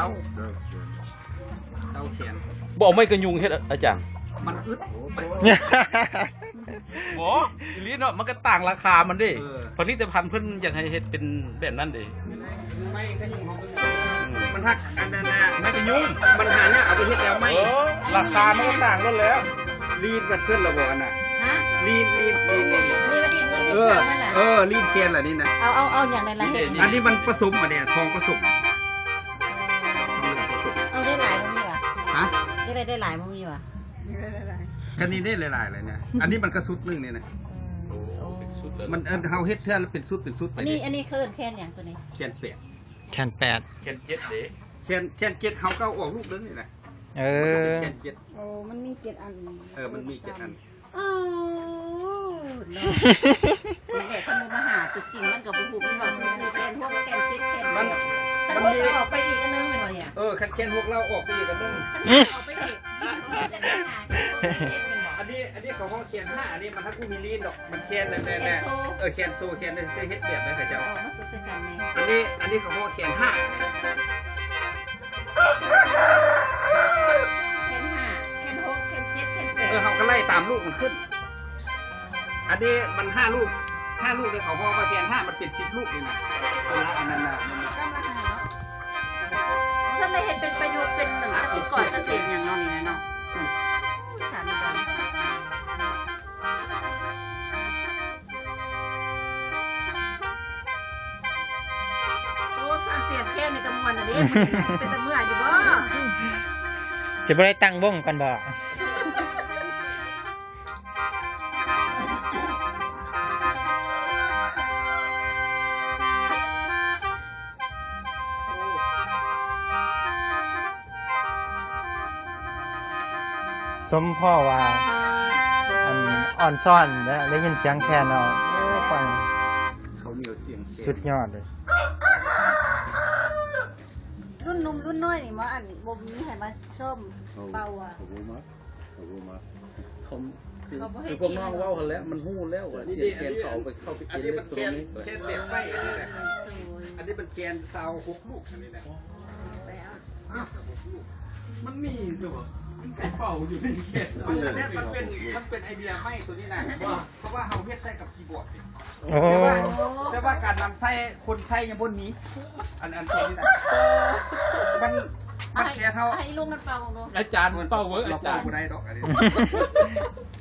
ເອົາແຂນ ບໍ່ເອົາໄມ້ກະຍຸງເຮັດ ອາຈານ? ມັນອຶດ ບໍ່ ອີ່ຫຼີເນາະ ມັນກະຕ່າງລາຄາມັນເດ້. ເອີ ຜະລິດຕະພັນເພິ່ນຢາກໃຫ້ເຮັດເປັນແບບນັ້ນເດ້. ໄມ້ກະຍຸງເຮົາ ອືມ ມັນຫາ ອັນນັ້ນນະ ໄມ້ກະຍຸງ ມັນຫາຍາກ ເອົາໄປເຮັດແລ້ວໄມ້ ເອີ ລາຄາມັນກະຕ່າງກັນແລ້ວ. ລີດແບບເພິ່ນລະບໍ່ ອັນນະ? ຮະ? ລີດ ລີດ ລີດ ລີດ ເອີ ລີດແຂນລະນີ້ນະ. ເອົາ ເອົາ ເອົາຫຍັງໃນລະເຮັດ? ອັນນີ້ມັນປະສົມ ອັນນີ້ທອງປະສົມ. ເອົາໄດ້ຫຼາຍບໍ່ມີຫວາ? ຮະ? ໄດ້ ໄດ້ຫຼາຍບໍ່ມີຫວາ? ກະນີ້ໄດ້ຫຼາຍໆ ລະນະ. ອັນນີ້ມັນກະຊຸດໜຶ່ງນີ້ນະ. ເອີ ໂອ້ ເປັນຊຸດເລີຍ ມັນ ເອີ ເຮົາເຮັດເທື່ອລະເປັນຊຸດ ເປັນຊຸດໄປ. ອັນນີ້ ອັນນີ້ເຂົາເອີ້ນແຂນຫຍັງໂຕນີ້? ແຂນແປດ ແຂນແປດ ແຂນເຈັດເດ້. ແຂນ ແຂນເຈັດເຮົາກະເອົາອອກລູກເດີນີ້ນະ. ເອີ ມັນກະເປັນແຂນເຈັດ. ໂອ້ ມັນມີເຈັດອັນ. ເອີ ມັນມີເຈັດອັນ. ເອີ ເນາະ ແມ່ນແຫຼະ ຄັນບໍ່ມາຫາຕົວຈິງມັນກະບໍ່ຮູ້ ມັນເວົ້າຊື່ໆ ແຂນຫົກ ແຂນເຈັດ ແຂນ ມັນ ມັນມີ ອອກໄປອີກອັນໜຶ່ງແມ່ນບໍ່ນີ້? ເອີ ຄັນແຂນຫົກລາວອອກໄປອີກອັນໜຶ່ງ ອອກໄປອີກ ອັນນີ້ ອັນນີ້ເຂົາຮ້ອງແຂນຫ້າ ອັນນີ້ມັນທັງບໍ່ມີລີ້ນດອກ ມັນແຂນແບບ ແບບ ແຂນໂຊ ເອີ ແຂນໂຊ ແຂນເຮັດແບບໃດເຂົາເຈົ້າ ເອີ ມາສູ່ໃສ່ກັນແດ່. ອັນນີ້ ອັນນີ້ເຂົາຮ້ອງແຂນຫ້າ ແຂນຫ້າ ແຂນຫົກ ແຂນເຈັດ ແຂນແປດ ເອີ ເຮົາກະໄລ່ຕາມລູກມັນຂຶ້ນ. ອັນນີ້ມັນຫ້າລູກ ຫ້າລູກເດ້ ເຂົາເວົ້າວ່າແຂນຫ້າ ມັນເປັນສິບລູກນີ້ນະ. ອັນລະ ອັນນັ້ນນະ ກຳລະຫ້າເນາະ. ເພິ່ນໄດ້ເຮັດເປັນປະໂຫຍດ ເປັນກະສິກອນກະເສດຫຍັງເນາະນີ້ນະເນາະ. ອືມ ຖາມກ່ອນ. ໂອ້ ຟັງສຽງແຄນນີ້ກະມ່ວນລະເດ້ ເປັນຕາເມື່ອຢູ່ບໍ່? ຊິບໍ່ໄດ້ຕັ້ງວົງກ່ອນບໍ່? ສົມພໍວ່າ ອັນ ອ່ອນຊ້ອນ ໄດ້ຍິນສຽງແຄນເນາະ. ໂອ້ຍ ຟັງ ເຂົາມີສຽງແຄນ ສຸດຍອດເລີຍ. ລຸ້ນໜຸ່ມລຸ້ນນ້ອຍນີ້ມາ ອັນ ບໍ່ມີໃຜມາຊ້ອມເປົ່າອະ ເຂົາບໍ່ມາ ເຂົາບໍ່ມາ. ເຂົາ ຄື ຄືພວກນ້ອງເວົ້າຫັ້ນແຫຼະ ມັນຮູ້ແລ້ວວ່າສຽງແຄນເຂົາເອົາໄປ ເຂົ້າໄປ ອັນນີ້ມັນແຄນ ແຄນແບບໄມ້ ອັນນີ້ແຫຼະ ອັນນີ້ມັນແຄນຊາວຫົກລູກ ອັນນີ້ນະ. ມັນມີຕົວະ ມັນໄປເປົ່າຢູ່ໃນແຄນ ມັນເປັນ ມັນເປັນໄອເດຍໃໝ່ໂຕນີ້ນະ ເພາະວ່າເຮົາເຮັດໃສ່ກັບຄີບອດເດ້. ໂອ້ ແຕ່ວ່າ ແຕ່ວ່າການນຳໃຊ້ ຄົນໃຊ້ຍັງບໍ່ມີ ອັນ ອັນໂຕນີ້ນະ ມັນ ມັນແຄນເຮົາ ໃຫ້ລຸງນັ້ນເປົ່າເບິ່ງດູ ອາຈານເປົ່າເວີ ອາຈານ ເຮົາເປົ່າບໍ່ໄດ້ດອກ ອັນນີ້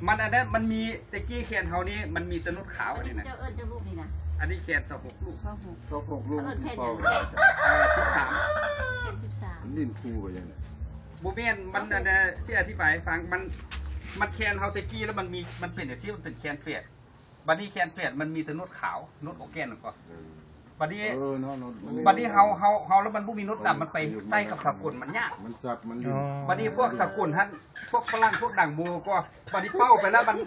ມັນ ອັນນັ້ນ ມັນມີ ແຕ່ກີ້ແຄນເຮົານີ້ ມັນມີແຕ່ໜົດຂາວ ອັນນີ້ນະ ເຈົ້າເອີ້ນຈັກລູກນີ້ນະ? ອັນນີ້ແຄນຊາວຫົກລູກ ຊາວຫົກ ຊາວຫົກລູກ ເອີ້ນແຄນຫຍັງ? ເອີ ສິບສາມ ແຄນສິບສາມ ຫຼິ້ນຄູ່ໄປຈັ່ງໃດ? ບໍ່ແມ່ນ ມັນ ອັນ ຊິອະທິບາຍໃຫ້ຟັງ ມັນ ມັນແຄນເຮົາແຕ່ກີ້ລະ ມັນມີ ມັນເປັນຈັ່ງຊີ້ ມັນເປັນແຄນແປດ. ບາດນີ້ແຄນແປດມັນມີແຕ່ໜົດຂາວ ໜົດໂອແກນນັ້ນກໍ ເອີ ບາດນີ້ ເອີ ເນາະ ເນາະ ບາດນີ້ເຮົາ ເຮົາ ເຮົາລະມັນບໍ່ມີໜົດດຳ ມັນໄປໃສ່ກັບສາກົນມັນຍາກ ມັນຈັບມັນ ອໍ ບາດນີ້ພວກສາກົນຫັ້ນ ພວກຝຣັ່ງ ພວກດັງໂມກໍ ບາດນີ້ເປົ່າໄປລະມັນ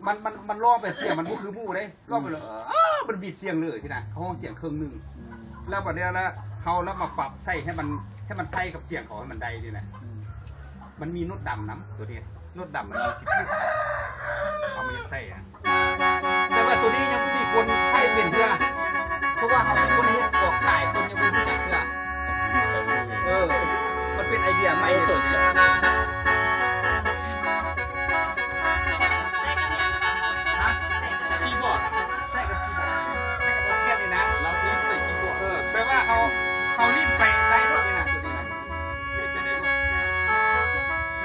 ມັນ ມັນ ມັນຮ້ອງໄປສຽງມັນບໍ່ຄືໝູ່ເດ້ ຮ້ອງໄປເລີຍ ອືມ ເອີ ມັນບິດສຽງເລີຍຊີ້ນະ ເຂົາຮ້ອງສຽງເຄິ່ງໜຶ່ງ ອືມ ລະບາດນີ້ລະເຮົາລະມາປັບໃສ່ໃຫ້ມັນ ໃຫ້ມັນໃສ່ກັບສຽງເຂົາໃຫ້ມັນໄດ້ນີ້ນະ ອືມ ມັນມີໜົດດຳນຳໂຕນີ້ ໜົດດຳມັນມີສິບ ເອົາມາເຮັດໃສ່ນະ. ແຕ່ວ່າໂຕນີ້ຍັງບໍ່ມີຄົນໃຊ້ເປັນເທື່ອ ເພາະວ່າເຮົາເປັນຄົນເຮັດອອກຂາຍ ຄົນຍັງບໍ່ຮູ້ຈັກເທື່ອ ເອີ ມັນເປັນໄອເດຍໃໝ່ ຮະ ຄີບອດ ໃຊ້ກັບຄີບອດ ໃຊ້ກັບໂອແກນນີ້ນະ ລາວຫຼິ້ນໃສ່ຄີບອດ ເອີ ແປວ່າເຮົາ ເຮົາຫຼິ້ນໄປໄດ້ໂລດນີ້ນະ ໂຕນີ້ນະ ເປັນຈັ່ງໃດລູກ?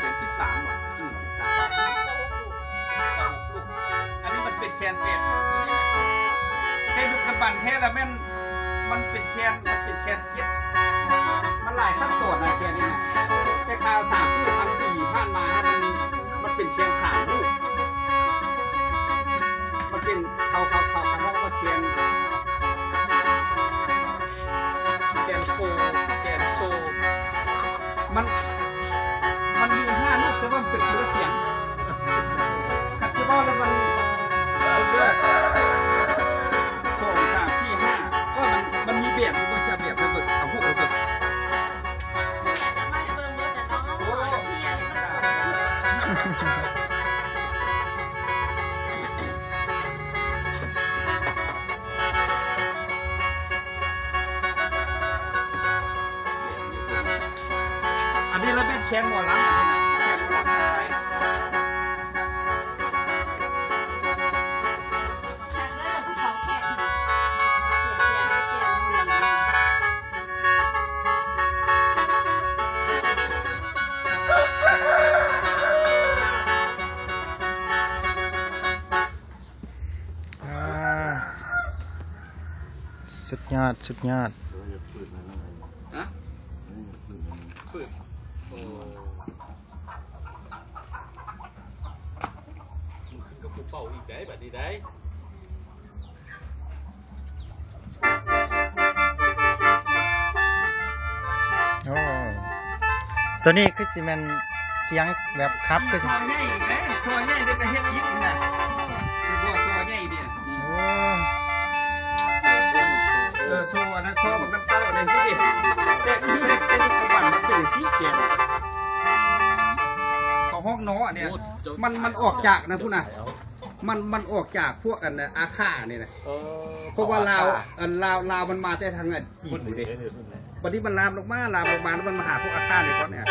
ເປັນສິບສາມຫວາ? ອືມ ສິບສາມ ຊາວຫົກລູກ ອັນນີ້ມັນເປັນແຄນແປດ ແຕ່ດຶກດຳບັນແທ້ລະແມ່ນ ມັນເປັນແຄນ ມັນເປັນແຄນເຈັດ ມັນຫຼາຍຊັ້ນຕອນນະແຄນນີ້ນະ ແຕ່ຄາວສາມສີ່ພັນປີຜ່ານມາຫັ້ນ ມັນ ມັນເປັນແຄນສາມລູກ ມັນເປັນ ເຂົາ ເຂົາ ເຂົາ ເຂົາເວົ້າວ່າແຄນ ແຄນໂຊ ແຄນໂຊ ມັນ ມັນມີຫ້າໂນດ ແຕ່ວ່າມັນເປັນຄົນລະສຽງ ຄັນຊິເວົ້າແລ້ວມັນ ເບິ່ງເດີ ສອງ ສາມ ສີ່ ຫ້າ ເອີ ມັນ ມັນມີແບບຢູ່ ເບິ່ງຈາກແບບໃຫ້ເບິ່ງ ເອົາຮູບໃຫ້ເບິ່ງ ແບບນີ້ ແຄນໝໍລຳອັນນີ້ນະ ແຄນໝໍລຳ ອ່າ ສຸດຍອດ ສຸດຍອດ. ຮະ? ໂອ້ ມັນຂຶ້ນກັບຜູ້ເປົ່າອີກໃດ໋ ບັດນີ້ໃດ໋. ໂອ້ ໂຕນີ້ຄືຊິແມ່ນສຽງແບບຂັບ ຄືຊິ ຊໍໃຫຍ່ອີກເດ້ ຊໍໃຫຍ່ເດ້ ກໍເຮັດອີກນະ ຄືວ່າຊໍໃຫຍ່ເດ້. ໂອ້ ເອີ ຊໍອັນນັ້ນ ຊໍບັກນ້ຳເຕົ້າອັນນັ້ນ ແຕ່ຄືເຮັດປັດຈຸບັນມັນເປັນສີແກນ ເຂົາຮ້ອງນໍອັນນີ້ ໂອ້ ມັນ ມັນອອກຈາກນັ້ນພຸ້ນນະ. ມັນ ມັນອອກຈາກພວກອັນອາຄານີ້ນະ ເອີ ເພາະວ່າລາວ ອັນລາວ ລາວມັນມາແຕ່ທາງອັນຈີນພຸ້ນເດ້ ບັດນີ້ມັນລາມລົງມາ ລາມລົງມາແລ້ວມັນມາຫາພວກອາຄານີ້ກ່ອນເນຍ.